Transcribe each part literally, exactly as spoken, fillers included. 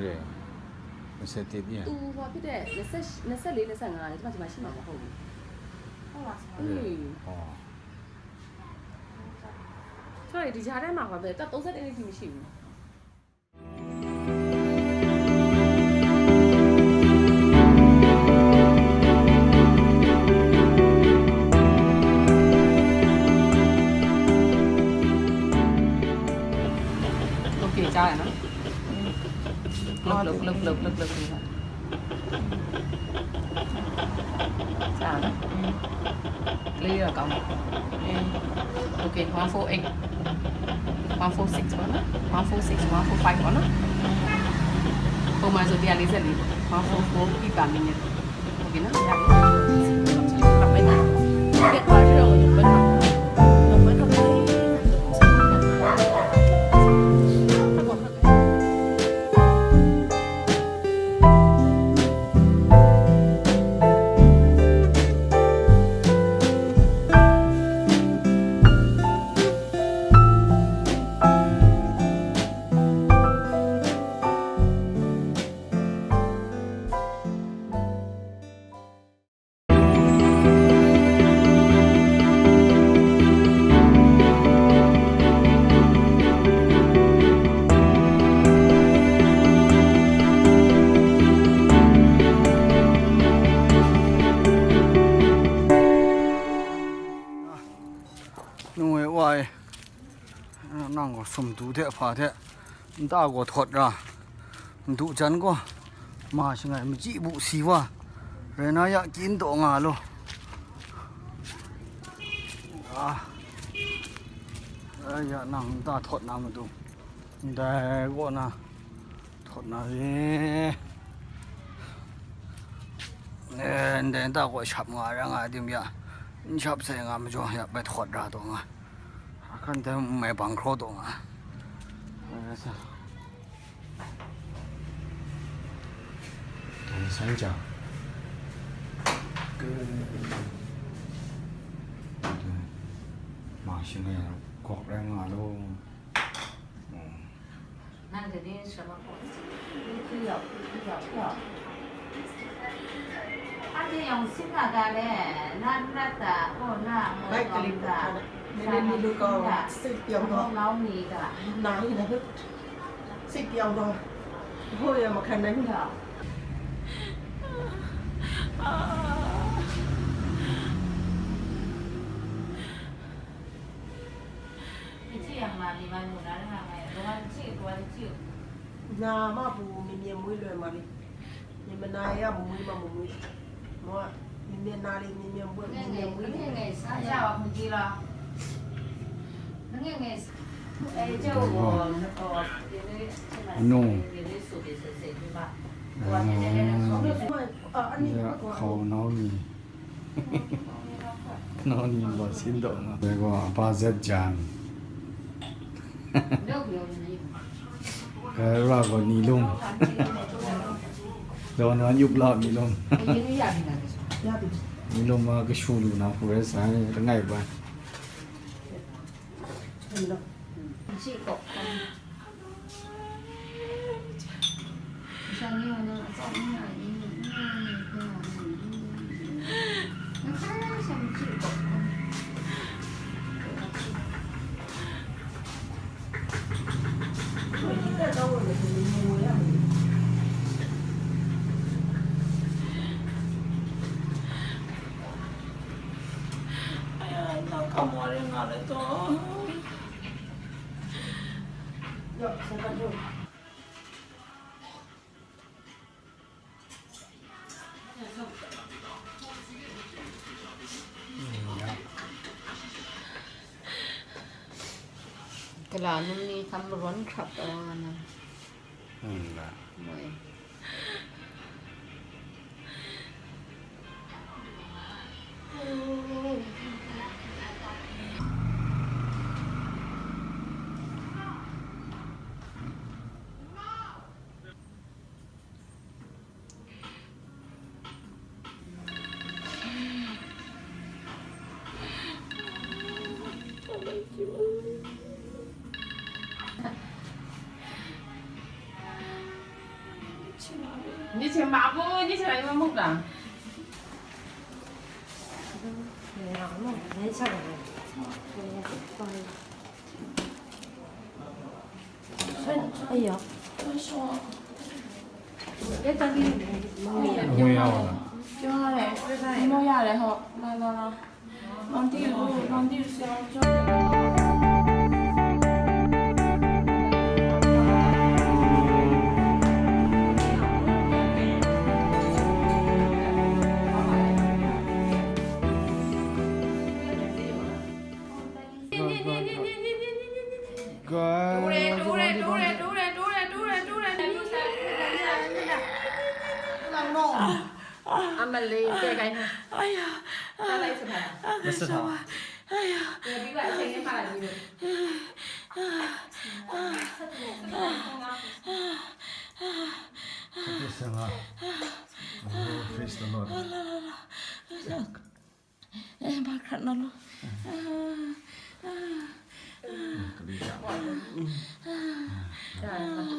နှစ်ဆယ့်တစ်နှစ် သူဟိုဖြစ်တဲ့နှစ်ဆယ့်နှစ်ဆယ့်လေးနှစ်ဆယ့်ငါနဲ့ကျမဒီမှာရှိမှာမဟုတ်ဘူးဟုတ်လားဆိုတော့အေးဟောဆိုတော့ဒီကြားထဲမှာဟောပဲတော့သုံးဆယ့်တစ်နှစ်တိမရှိဘူးโอเคကြားရနော်လုတ်လုတ်လုတ်လုတ်လုတ်လုတ်လုတ် ကြာနော်လေးရကောင်းတယ်โอเคone four eight one four sixပေါ့နော်one four six one four fiveပေါ့နော်ပုံမှန်ဆိုတရားလေးဆက်လေးပေါ့one four four ပြီးပါမင်းနဲ့โอเคနော်ရပြီနူဝဲဝါနငို sumtu hte hpa hte nta gaw htawt ra, ndu jan gaw ma shangai machyi bu si wa, rai na ya kyin taw nga lu. A, ya nang nta htawt na matu, ndai kaw na htawt na re. Ndai nta gaw shap nga ra nga dim ya, n shap sai nga majaw ya bai htawt ra taw nga. Hkan dai mai bang hkraw taw nga. Dai san jang. Ma shangai gawk rai nga law. 那肯定什么果子？一咬一咬一咬。他这用心啊，他嘞，那那打哦，那我懂的，那那你都搞谁表了？老米的。哪里的？谁表了？我也没看那个。你这样嘛，你们湖南人啊，我们这我就。 Na ma bu mi myen mwi loi ma li. Mi mana ya mwi ma mwi. Mo mi myen na li mi myen bu mi myen mwi li. Anu. Ya, kau nau ni. Nau ni gaw sin taw nga. Dai gaw, a pa zet jan. Dai ra gaw ni lum. Daw na yup la ni lum. Ni lum ma kashu lu na hpu rai sai, langai bai. Kala num ni hkam marawn hkrap taw nga na. Moi. 你请妈妈，你请来妈妈吧。哎呀，别着急，没有。没有了。ပြောရတယ်။ မရတယ် ဟုတ်။ လာလာလာ။ မောင်တီးကို၊ မောင်တီးကို ဆရာမပြောတယ်။ တူးတယ်၊ တူးတယ်၊ တူးတယ်။ အမလေး ကဲ ကိုင်းထား။ 哎呀，再来一次吧。 အကစဝါ။ 哎呀， ကဲ ပြီးတော့ အချိန်နဲ့ ဖတ်လိုက်ပြီးတော့။ ဆယ့်ဆယ့်ငါး။ Oh, praise the Lord. အဲ ဘာခရတ်နော်လို့။ ကလေးက။ ဒါ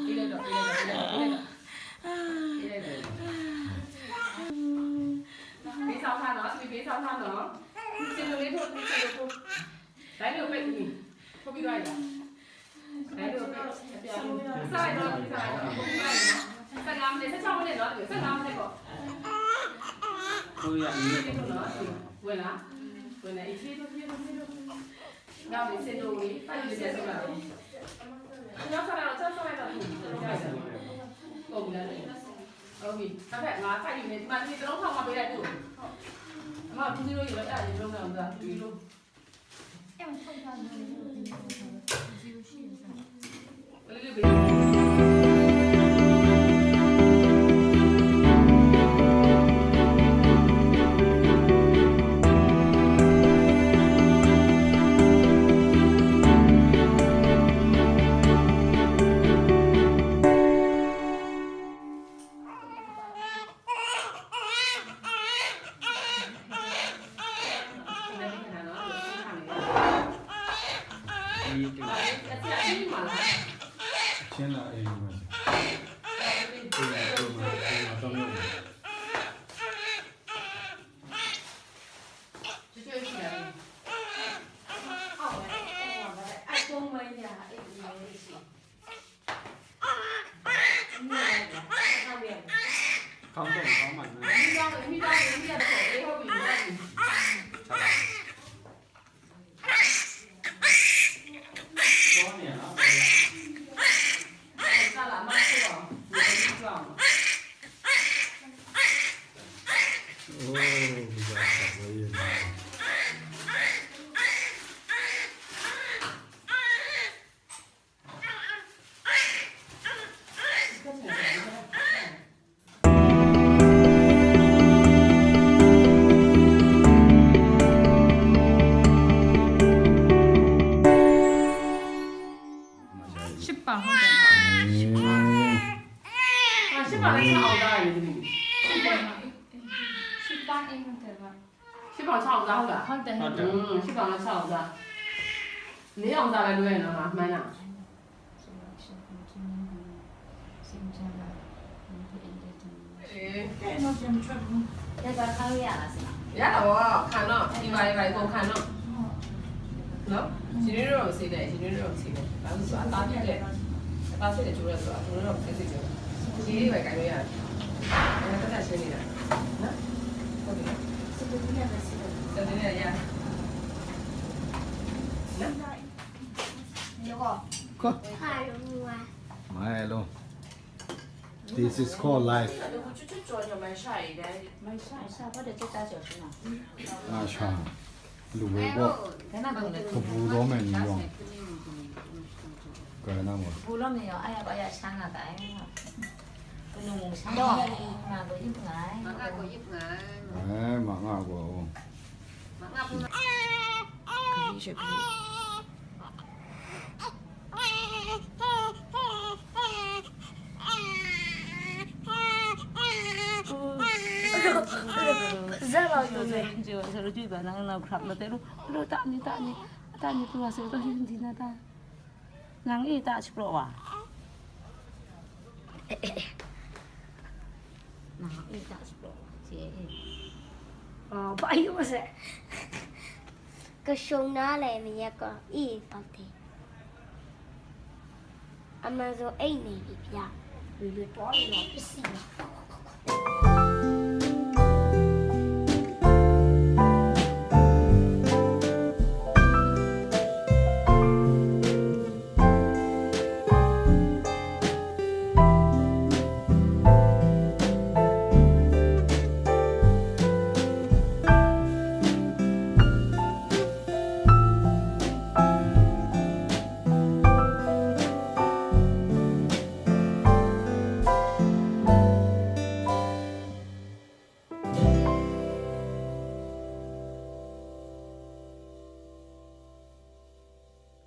ပြီးလိုက်တော့၊ ပြီးလိုက်တော့၊ ပြီးလိုက်တော့၊ ပြီးလိုက်တော့။ ပြီးလိုက်တော့။ ပေးဆောင်ထားနော်။ ပေးဆောင်ထားနော်။ စင်လိုလေးထိုး၊ စင်လိုထိုး။ ဒါလေးကိုပိတ်ပြီး။ ထိုးပြီးသွားပြီလား။ ဒါလေးကိုပိတ်။ အပြားလေး။ စလိုက်တော့၊ စလိုက်တော့။ ထိုးပြီးသွားပြီနော်။ ဆယ့်ငါးမိနစ်၊ ဆယ့်ခြောက်မိနစ်နော်။ ဆယ့်ငါးမိနစ်ပေါ့။ ထိုးရအောင်။ ထိုးနော်။ ဝင်လာ။ ဝင်လာ။ အေး ထိုး၊ ထိုး၊ ထိုး၊ ထိုး။ နောက်နေ စင်လိုလေး၊ ဖတ်ယူနေ စင်လိုလေး။ ကျွန်တော်ဆက်လာတော့၊ ကျွန်တော်ဆက်လာတော့။ ဟုတ်ပြီလား။ ဟုတ်ပြီ။ ဒါပေမဲ့ ငါဖတ်ယူနေ။ ဒီမှာ ဒီတစ်လုံးထောင်မှပေးလိုက်သူ့ကို။ အမက two zero ယူလိုက်။ အဲ့ဒါ တစ်လုံးနဲ့ သူက two zero။ အဲ့မှာ ထောက်ထားလို့ zero ရှိရယ်။ ကလေးလေးပဲ။ ချင်းလာအိမ်မှာ။ အိမ်မှာ အိမ်မှာတော့မဟုတ်ဘူး။ ခေါင်းတုံးခေါင်းမှန်။ ရှစ်ပါ ဟုတ်တယ်နော်။ အာ၊ ရှစ်ပါလည်း အောင်သားရည်။ ရှစ်ပါ အိမ် ဟုတ်တယ်ပါ။ ရှစ်ပါ အောင်သား ဟုတ်လား။ ဟုတ်တယ်။ ဟုတ်တယ်။ อืม၊ ရှစ်ပါ အောင်သား။ လေး အောင်သားလည်း လွဲနေတော့ ငါမှန်းတာ။ အဲ၊ ကဲတော့ ပြန်မထွက်ဘူး။ ရတာပေါ့။ ခံတော့၊ ဒီပါ ဒီပါ အကုန်ခံတော့။ နော်။ ရှင်တို့တော့ မစေးနဲ့၊ ရှင်တို့တော့ မစေးနဲ့။ ဘာလို့ဆို အသားဖြစ်တဲ့၊ အသားဖြစ်တဲ့ ကျိုးရဆိုတော့ အကျိုးတော့ မစေးစေးကျိုး။ ဒီလေးပဲ ကိုင်လို့ရတယ်။ အဲ၊ ပတ်သက်ရှင်းနေတာနော်။ ဟုတ်တယ်။ စက်တင်ဘာ ရရနော်။ မအဲလုံး။ This is called life. အာရှလူဝဲပေါ့။ ကပူတော့မယ်နီရောင်။ ကဲနာမော်။ ကပူတော့မယ်ရောင်။ အဲ့ရပါရချမ်းသာတာ။ ကနုံချမ်းသာ။ မငါကိုယုပ်ငါ။ မငါကိုယုပ်ငါ။ အဲမငါကို။ မငါကို။ ဇာတ်ပါလို့လေ။ ကျွန်တော်ကြည့်ပါနော်။ နောက်ခရပ်မတဲလို့လို့။ တနည်းတနည်းတနည်းသူကဆိုတော့ဒီနာတာ။ နင်အေးတချို့ပါ။ Ih, ta shi gaw, shi, ih. Oh, ba yu ma se. Kashung na le mi ya ko, i, pa te. Amazon eight ne bi pya. Lui lui paw yu wa, pyi si wa.